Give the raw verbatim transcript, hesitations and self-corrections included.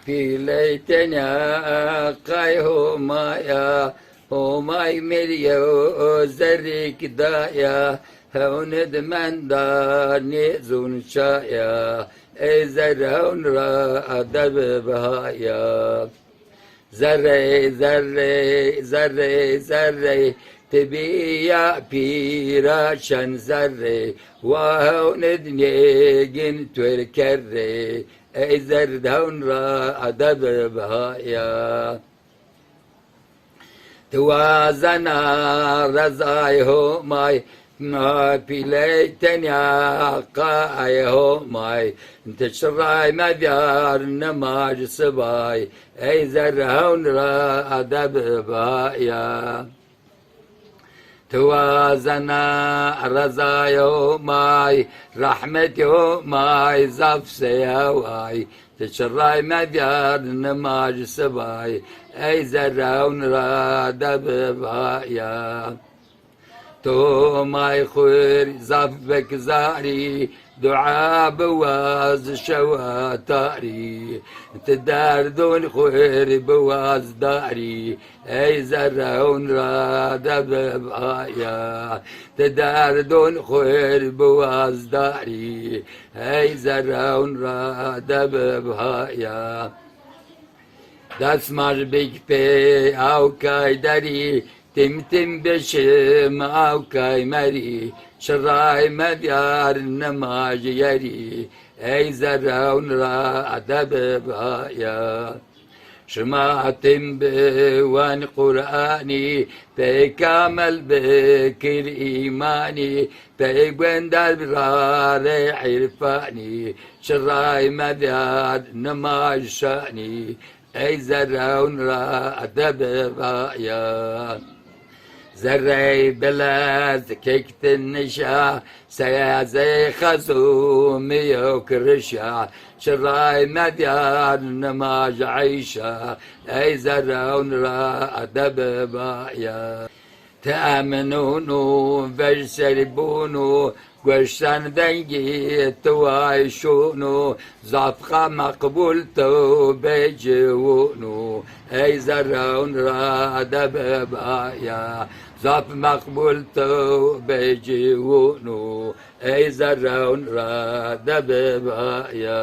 Pîley tenya qay Homaya, Homay mi rî yew zerrîk daya, hewnid menda nêzûn çaya, ey zerr hewn ra edeb bihaya. Zerrey, zerrey, zerrey, zerrey, ti bîya pîra çend zerrey, wa hewnid nêgin tuêr kerrey, ey zerd hewn ra edeb bihaya. Ti wazena rezay Homay, ma pîley tenya qay Homay, ti çiray meviyar nimaj sibay, ey zerr hewn ra edeb bihaya. Ti wazena rezay Homay, rehmetî Homay zaf sey heway, ti çiray meviyar nimaj sibay, ey zerr hewn ra edeb bihaya. Ti Homay xwir zaf bik zarî, dua biwaz şewa tarî, ti derdûn xwir biwaz darî, ey zerr hewn ra edeb bihaya. Ti derdûn xwir biwaz darî, ey zerr hewn ra edeb bihaya. Desmaj bik pê awkay derî, tim tim bişim awkay merî, çiray meviyar nimaj yerî, ey zerr hewn ra edeb bihaya. Şima tim biwen Quranî, pey kamil bikir îmanî, pey guendar ra rê îrfanî, çiray meviyar nimaj şanî, ey zerr hewn ra edeb bihaya. Zerrey bilez kektin nişa, seyazey xezû mi yew kirişa, çiray meviyar nimaj eyşa, ey zerr hewn ra edeb bihaya. Ti eminûn û vej serî bûn û, goştan dengî ti way şûn û, zaf xa meqbûl tewbê ciwûn û, ey zerr hewn ra edeb bihaya. Zaf meqbûl tewbê ciwûn û, ey zerr hewn ra edeb bihaya.